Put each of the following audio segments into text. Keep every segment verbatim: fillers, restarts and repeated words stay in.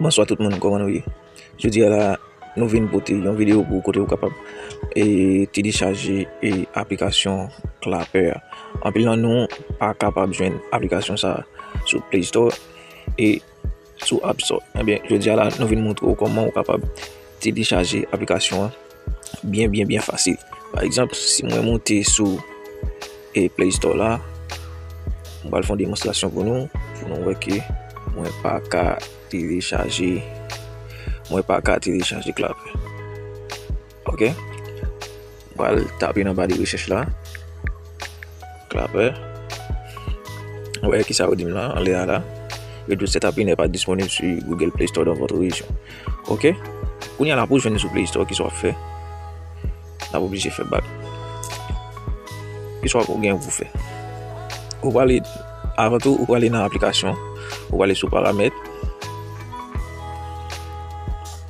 Bonswa tout moun, kòman nou ye? Jodi a la, nou vin pote yon videyo pou kote ou kapab e telechaje e aplikasyon Clapper a. Anpil nan nou pa kapab jwenn aplikasyon sa a sou Play Store e sou App Store. Ebyen, jodi a la, nou vin montre w kòman ou kapab telechaje aplikasyon an byen, byen, byen fasil. Pa egzanp, si mwen monte sou e Play Store la, mwen pral fè yon demonstrasyon pou nou, pou nou wè ke mwen pa ka telechaje, mwen pa ka telechaje Clapper. Ok? Mwen pral tape nan ba de rechèch la. Clapper. Wè ki sa yo di m la, anlè a la. Yo di w, cet appli n'est pas disponible sur Google Play Store dans votre région. Ok? Kounye a la, pou jwenn sou Play Store, ki sa w ap fè? N ap oblije fè bak. Ki sa w gen pou fè? Ou prale, avan tou, ou prale nan aplikasyon, ou prale sou paramèt,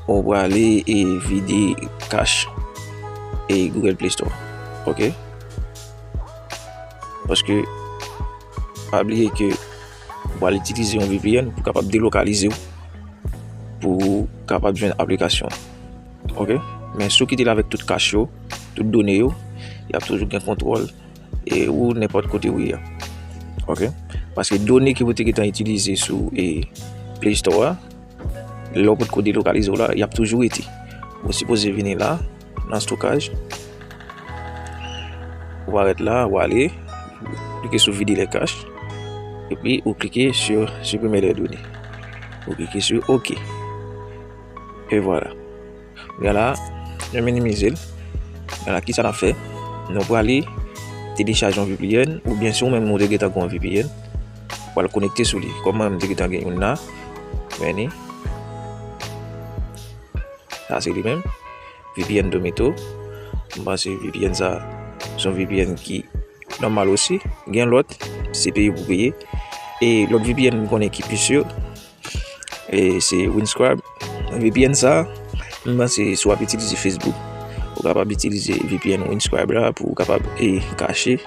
ou prale e vide cache e Google Play Store. Ok? Paske, pa bliye ke ou pral itilize yon V P N pou kapab delokalize w, pou ou kapab jwenn aplikasyon. Ok? Men si w kite l avèk tout cache yo, tout done yo, y ap toujou gen kontwòl e ou nenpòt kote ou ye a. Ok? Paske done ke ou te gentan itilize sou e Play Store a, lè w potko delokalize w la, y ap toujou rete. Ou sipoze vini la, nan stokaj. Ou parèt la, ou ale, klike sou vide les caches, epi ou klike sur supprimer les données. Ou klike sou OK. E vwala. Kounye a la, nou minimize l. Kounye a la, kisa n ap fè? Nou prale telechaje yon V P N, oubyen si ou menm ou te gentan gen yon V P N, ou pral konekte sou li. Kòm mwen, m te gentan gen youn la, men ni. Sa se li menm. V P N Domito. M panse V P N sa, se yon V P N ki nòmal osi. Gen lòt, se peye pou peye. E lòt V P N m konnen ki pi si, e se Windscribe. V P N sa, m panse si w ap itilize Facebook, ou kapab itilize V P N Windscribe la pou ou kapab e kache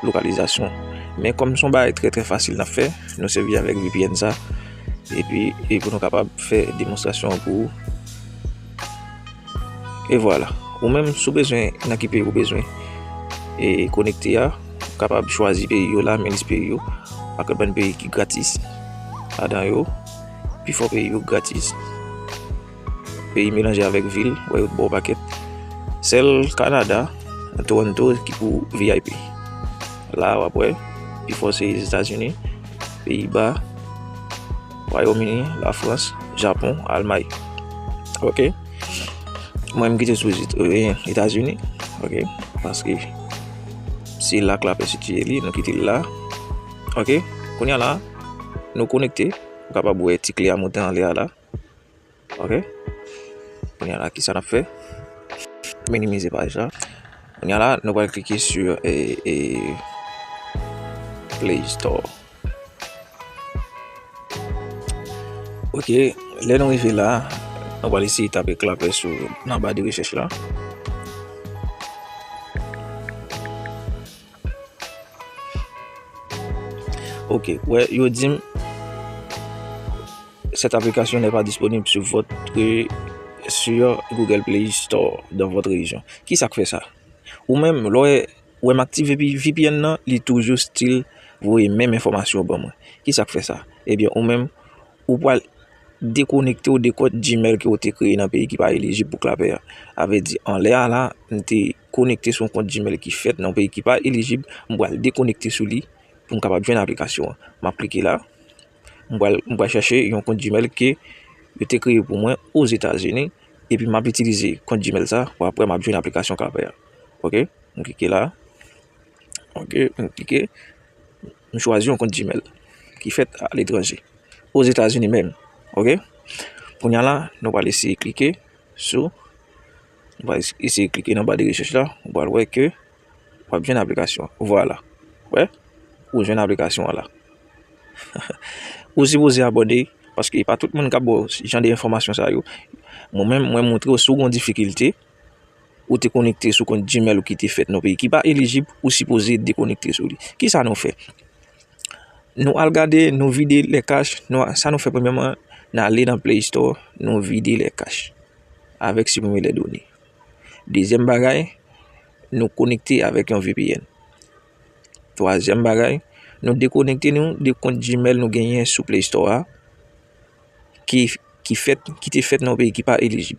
lokalizasyon. Men kòm se yon bagay trè, trè fasil n ap fè, nou sèvi avèk V P N sa. Epi, e pou nou kapab fè demonstrasyon an pou ou. E vwala. Ou menm, si w bezwen, nan ki peyi ou bezwen e konekte a, ou kapab chwazi peyi yo la, men lis peyi yo. Ak bann peyi ki gratis ladan yo. Pifò peyi yo gratis. Peyi melanje avèk vil, wè yo ba w pakèt. Sèl Kanada, Toronto ki pou V I P. La, w ap wè, pifò se Etazini, Peyiba, Wayòm Ini, Lafrans, Japon, Almay. Ok? Mwen, m kite sou Zet-, e, Etazini. Ok? Paske se la Clapper sitiye li, nou kite l la. Ok? Kounye a la, nou konekte. Ou kapab wè ti kle a monte anlè a la. Ok? Kounye a la, kisa n ap fè? Minimize paj la. Kounye a la, nou pral klike sou, e, e, Play Store. Ok, lè nou rive la, nou pral eseye tape Clapper sou, nan ba de rechèch la. Ok, wè, yo di m, cette application n'est pas disponible sur votre, sur Google Play Store dans votre région. Kisa k fè sa? Ou menm, lè w wè m aktive V P N nan, li toujou still voye menm enfòmasyon ban mwen. Kisa k fè sa? Ebyen, ou menm, ou pral dekonekte w de kont Gmail ke w te kreye nan peyi ki pa elijib pou Clapper a. Sa vle di, anlè a la, m te konekte sou yon kont Gmail ki fèt nan yon peyi ki pa elijib, m pral dekonekte sou li pou m kapab jwenn aplikasyon an. M ap klike la. M pral, m pral chèche yon kont Gmail ke yo te kreye pou mwen Ozetazini, epi m ap itilize kont Gmail sa, pou apre m ap jwenn aplikasyon Clapper a. Ok? M klike la. Ok, m klike. M chwazi yon kont Gmail ki fèt aletranje. Ozetazini menm. Ok? Kounye a la, nou pral eseye klike sou, nou pral es-, eseye klike nan ba de rechèch la, ou pral wè ke w ap jwenn aplikasyon. Vwala. Wè? Ou jwenn aplikasyon an la. Ou sipoze abòne, paske e pa tout moun k ap ba w jan de enfòmasyon sa yo. Mwen menm, mwen montre w si w gen yon difikilte, ou te konekte sou kont Gmail ou ki te fèt nan peyi ki pa elijib, ou sipoze dekonekte sou li. Kisa nou fè? Nou al gade, nou vide les caches, nou, sa nou fè premyèman, n ale nan Play Store, nou vide les caches avèk supprimer les données. Dezyèm bagay, nou konekte avèk yon V P N. Twazyèm bagay, nou dekonekte nou de kont Gmail nou genyen sou Play Store a, ki, ki fèt, ki te fèt nan yon peyi ki pa elijib.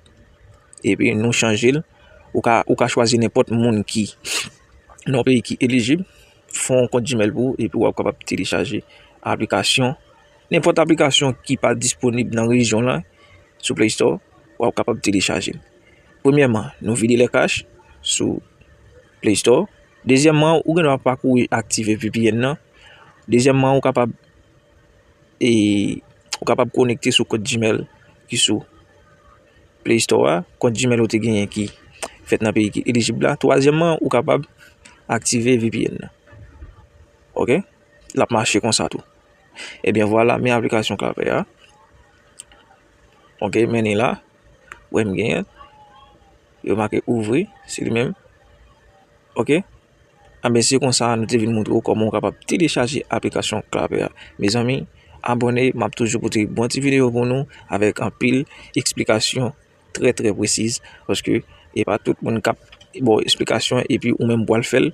Epi nou chanje l, ou ka, ou ka chwazi nenpòt moun ki nan yon peyi ki elijib, fè yon kont Gmail pou ou, epi w ap kapab telechaje aplikasyon, nenpòt aplikasyon ki pa disponib nan rejyon lan sou Play Store, w ap kapab telechaje l. Premyèman, nou vide les caches sou Play Store. Dezyèmman, ou gen dwa pa kouri aktive V P N nan. Dezyèmman, ou kapab, e, ou kapab konekte sou kont Gmail ki sou Play Store a, kont Gmail ou te genyen ki fèt nan peyi ki elijib la. Twazyèmman, ou kapab aktive V P N nan. Ok? L ap mache konsa tou. Ebyen, vwala, men aplikasyon Clapper a. Ok, men li la. Ou wè m genyen. Yo make ouvri, se li menm. Ok? Anben, se konsa nou te vin montre w kòman w kapab telechaje aplikasyon Clapper a. Mezanmi, abòne, m ap toujou pote bon ti videyo pou nou avèk anpil eksplikasyon trè, trè presiz, paske e pa tout moun k ap ba w eksplikasyon epi ou menm pral fè l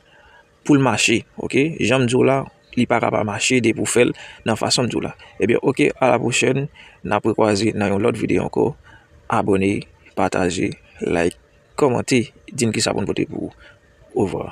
pou l mache, ok? Jan m di w la, li pa ka pa mache depi w fè l nan fason m di w la. Ebyen, ok, a la pwochèn, n ap rekwaze nan yon lòt videyo ankò. Abòne, pataje, like, kòmante, di n kisa pou n pote pou ou. Ovwa.